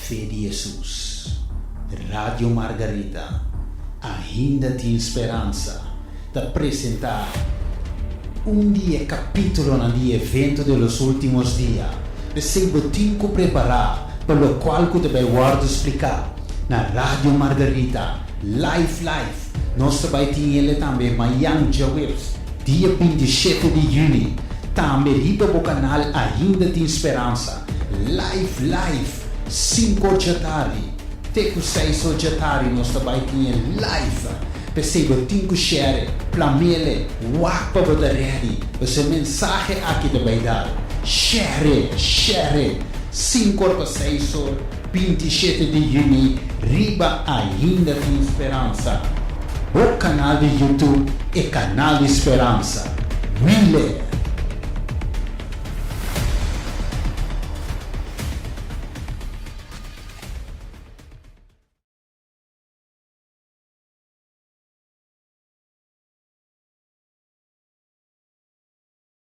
Fe di Hesus. Radio Margarita, Ainda Tin Speransa, ta presentá un di e kapítulonan di evento de los últimos dia. P'esei bo tin ku prepará pa lokual ku ta bai wòrdu spliká na Radio Margarita live live. Nos ta bai tin ele tambe mayan djaweps, dia 27 di yüni. Tambe riba bo kanal Ainda Tin Speransa live live 5 or djatardi te ku 6 or djatardi nos ta bai tin e live. P'esei bo tin ku share, plam'é, wak pa bo ta ready. E mensahe aki ta bai dal. Share, share. 5 or pa 6 or, 27 di yüni, riba Ainda Tin Speransa. Bo kanal di YouTube e kanal di Speransa. Wile.